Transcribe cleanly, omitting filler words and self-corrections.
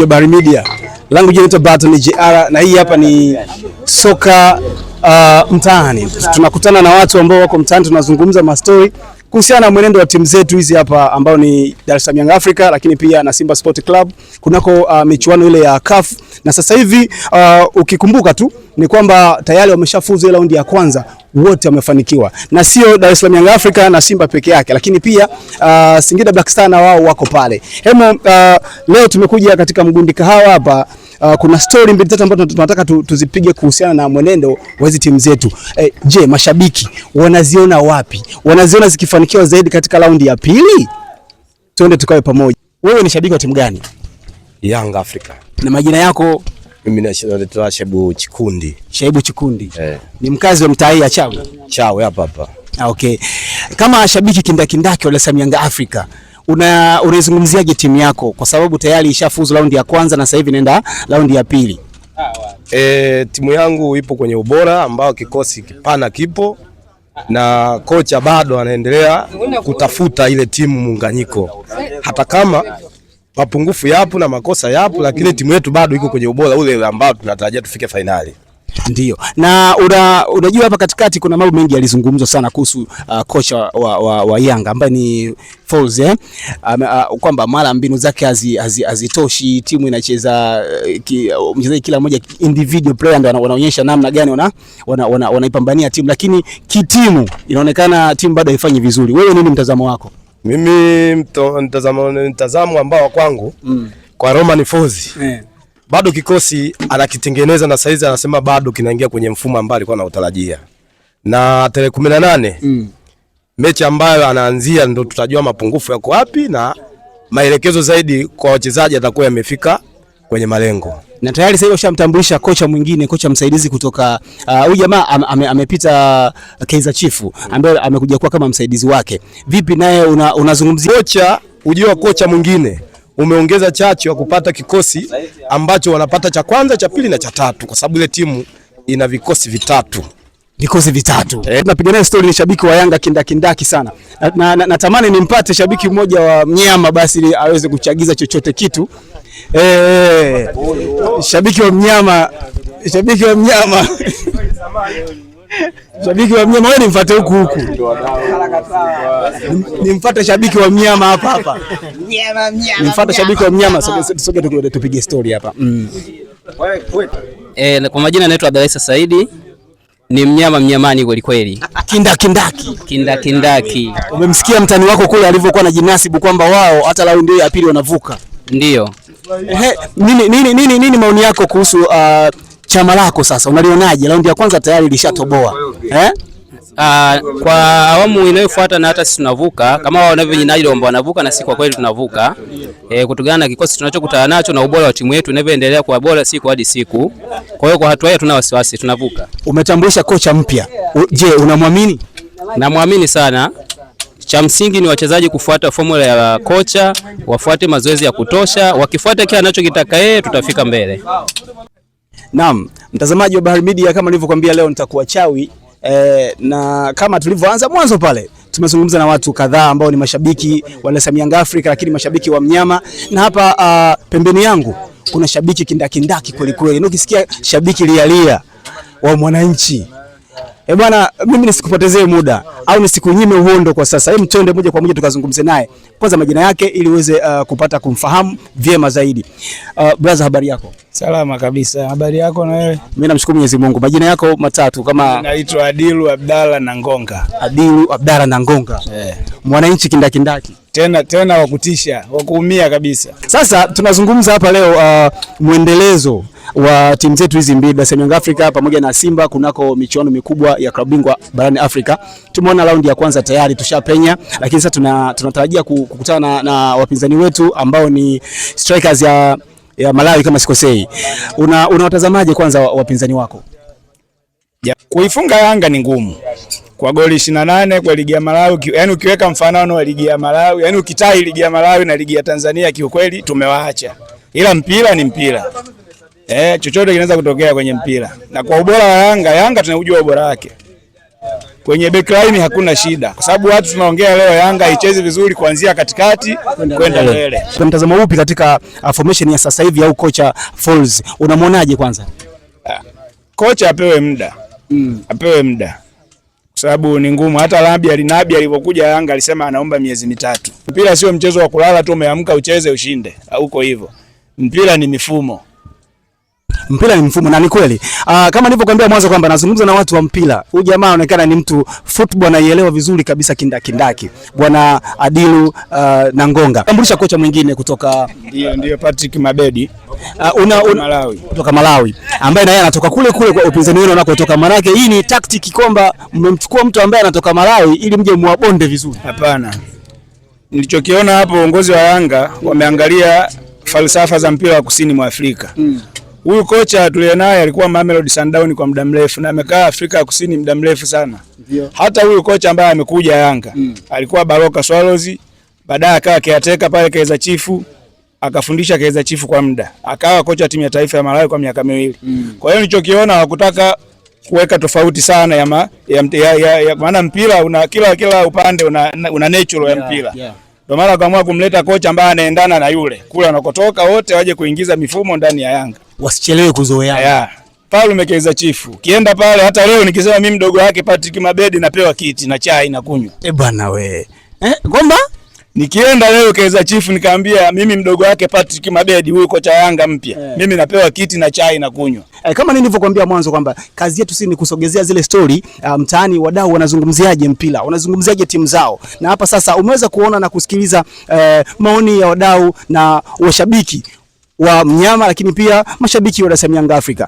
Habari Media. Langu jina naitwa Barton JR na hii hapa ni soka mtaani. Tunakutana na watu ambao wako mtaani, tunazungumza mastori kuhusiana na mwenendo wa timu zetu hizi hapa ambao ni Dar es Salaam Young Africa, lakini pia na Simba Sport Club kunako michuano ile ya CAF, na sasa hivi ukikumbuka tu ni kwamba tayari wameshafuzu ile raundi ya kwanza, wote wamefanikiwa, na sio Dar es Salaam Young Africa na Simba peke yake, lakini pia Singida Black Star na wao wako pale. Hemo, leo tumekuja katika Mgundi Kahawa hapa. Kuna story mbili tatu ambazo tunataka tuzipige kuhusiana na mwenendo wa hizi timu zetu. Je, mashabiki wanaziona wapi? Wanaziona zikifanikiwa zaidi katika raundi ya pili? Tuende tukawe pamoja. Wewe ni shabiki wa timu gani? Young Africa. Na majina yako? Mimi naitwa Shebu Chikundi. Shaibu Chikundi. Eh. Ni mkazi wa mtaa hii ya Chawe. Chawe hapa hapa. Ah, okay. Kama shabiki kindakindaki wa Dar es Salaam Young Africa, unaizungumziaje timu yako kwa sababu tayari ishafuzu raundi ya kwanza na sasa hivi inaenda raundi ya pili? Timu yangu ipo kwenye ubora ambao kikosi kipana kipo na kocha bado anaendelea kutafuta ile timu muunganyiko, hata kama mapungufu yapo na makosa yapo, lakini timu yetu bado iko kwenye ubora ule ambao tunatarajia tufike fainali. Ndiyo. Na unajua hapa katikati kuna mambo mengi yalizungumzwa sana kuhusu kocha wa Yanga ambaye ni Folz, eh? Kwamba mara mbinu zake hazitoshi, timu inacheza mchezaji kila mmoja individual player ndio wanaonyesha namna gani wanaipambania timu, lakini kitimu inaonekana timu bado haifanyi vizuri. Wewe nini mtazamo wako? Mimi mtazamo ambao kwangu kwa Roman Folz bado kikosi anakitengeneza na saizi anasema bado kinaingia kwenye mfumo ambao alikuwa anautarajia, na tarehe 18 mechi ambayo anaanzia ndo tutajua mapungufu yako wapi na maelekezo zaidi kwa wachezaji atakuwa yamefika kwenye malengo. Na tayari sasa hivi ushamtambulisha kocha mwingine, kocha msaidizi kutoka huyu jamaa amepita Kaizer Chiefs ambaye amekuja kuwa kama msaidizi wake. Vipi naye unazungumzia Kocha ujio wa kocha mwingine umeongeza chachu ya kupata kikosi ambacho wanapata cha kwanza, cha pili na cha tatu, kwa sababu ile timu ina vikosi vitatu. Vikosi vitatu? Tunapiga naye story, ni shabiki wa Yanga kindakindaki sana. Natamani nimpate shabiki mmoja wa mnyama basi ili aweze kuchagiza chochote kitu. Shabiki wa mnyama, shabiki wa mnyama. Shabiki wa mnyama, wewe nimfuate huku huku. Nimfuate shabiki wa mnyama hapa hapa. Nimfuate shabiki wa mnyama, soge tupige story hapa. Kwa majina naitwa Abdalisa Saidi, ni mnyama mnyamani kweli kweli. Kindakindaki. Kindakindaki. Umemsikia mtani wako kule alivyokuwa na jinasibu kwamba wao hata raundi ya pili wanavuka? Ndiyo. Ehe, nini maoni yako kuhusu chama lako sasa? Unalionaje? Raundi ya kwanza tayari ilishatoboa. Eh? Kwa awamu inayofuata na hata sisi tunavuka kama wao wanavyojinadi kwamba wanavuka, na sisi kwa kweli tunavuka. Kutokana na kikosi tunachokutana nacho na ubora wa timu yetu inavyoendelea kuwa bora siku hadi siku. Kwa hiyo kwa hatua hiyo tuna wasiwasi, tunavuka. Umetambulisha kocha mpya. Je, unamwamini? Namwamini sana. Cha msingi ni wachezaji kufuata formula ya kocha, wafuate mazoezi ya kutosha, wakifuata kile anachokitaka yeye tutafika mbele. Naam, mtazamaji wa Bahari Media, kama nilivyokuambia leo nitakuwa chawi na kama tulivyoanza mwanzo pale tumezungumza na watu kadhaa ambao ni mashabiki wa Dar es Salaam Young Africa, lakini mashabiki wa mnyama, na hapa pembeni yangu kuna shabiki kindakindaki kweli kweli. Na ukisikia shabiki lialia wa Mwananchi. Bwana, mimi nisikupotezee muda au nisikunyime uhondo kwa sasa. Hebu twende moja kwa moja tukazungumze naye. Kwanza majina yake ili uweze kupata kumfahamu vyema zaidi. Brother, habari yako? Salama kabisa. Habari yako na wewe? Mimi namshukuru Mwenyezi Mungu. Majina yako matatu kama? Naitwa Adilu Abdalla Nangonga. Adilu Abdalla Nangonga. Mwananchi kindakindaki. Tena tena wa kutisha, wa kuumia kabisa. Sasa tunazungumza hapa leo mwendelezo wa timu zetu hizi mbili, Dar es Salaam Young Africa pamoja na Simba kunako michuano mikubwa ya klabu bingwa barani Afrika. Tumeona raundi ya kwanza tayari tushapenya, lakini sasa tunatarajia kukutana na wapinzani wetu ambao ni Strikers ya Malawi kama sikosei. Unawatazamaje kwanza wapinzani wako? Kuifunga Yanga ni ngumu. Kwa goli 28 kwa ligi ya Malawi, yani ukiweka mfanano wa ligi ya Malawi, yani ukitai ligi ya Malawi na ligi ya Tanzania kiukweli tumewaacha. Ila mpira ni mpira. Chochote kinaweza kutokea kwenye mpira. Na kwa ubora wa Yanga, Yanga tunaujua ubora wake. Kwenye backline hakuna shida, kwa sababu watu tunaongea leo Yanga haichezi vizuri kuanzia katikati kwenda mbele. Kwa mtazamo upi katika formation ya sasa hivi au kocha Folz unamwonaje kwanza? Kocha apewe muda, apewe muda kwa sababu ni ngumu. Hata Nabi alivyokuja Yanga alisema anaomba miezi 3. Mpira sio mchezo wa kulala tu, umeamka ucheze ushinde, hauko hivyo. Mpira ni mifumo. Mpira ni mfumo na ni kweli. Kama nilivyokuambia mwanzo kwamba nazungumza na watu wa mpira. Huyu jamaa anaonekana ni mtu football anaielewa vizuri kabisa kindakindaki. Bwana Adilu Nangonga. Tambulisha kocha mwingine kutoka Ndio Patrick Mabedi Malawi. Kutoka Malawi ambaye naye anatoka kule kule kwa upinzani wenu anakotoka. Maana hii ni tactic kwamba mmemchukua mtu ambaye anatoka Malawi ili mje muwabonde vizuri. Hapana. Nilichokiona hapo, uongozi wa Yanga wameangalia falsafa za mpira wa kusini mwa Afrika. Huyu kocha tuliye naye alikuwa Mamelodi Sundowns kwa muda mrefu na amekaa Afrika ya Kusini muda mrefu sana. Ndiyo. Hata huyu kocha ambaye amekuja Yanga alikuwa Baroka Swallows, baadaye akawa caretaker pale Kaizer Chiefs, akafundisha Kaizer Chiefs kwa muda, akawa kocha timu ya taifa ya Malawi kwa miaka 2. Kwa hiyo nilichokiona hawakutaka kuweka tofauti sana ya maana mpira una kila upande una natural ya mpira. Ndio maana akaamua kumleta kocha ambaye anaendana na yule kule anakotoka, wote waje kuingiza mifumo ndani ya Yanga, wasichelewe kuzoeana. Falume Kaizer Chiefs. Kienda pale hata leo nikisema mimi mdogo wake Patrick Mabedi napewa kiti na chai na kunywa. Eh bwana we. Gomba? Nikienda leo Kaizer Chiefs nikaambia mimi mdogo wake Patrick Mabedi huyu kocha Yanga mpya. Mimi napewa kiti na chai na kunywa. Kama nilivyokuambia mwanzo kwamba kazi yetu si ni kusogezea zile story mtaani, wadau wanazungumziaje mpira, wanazungumziaje timu zao. Na hapa sasa umeweza kuona na kusikiliza maoni ya wadau na washabiki wa mnyama, lakini pia mashabiki wa Dar es Salaam Young Africa.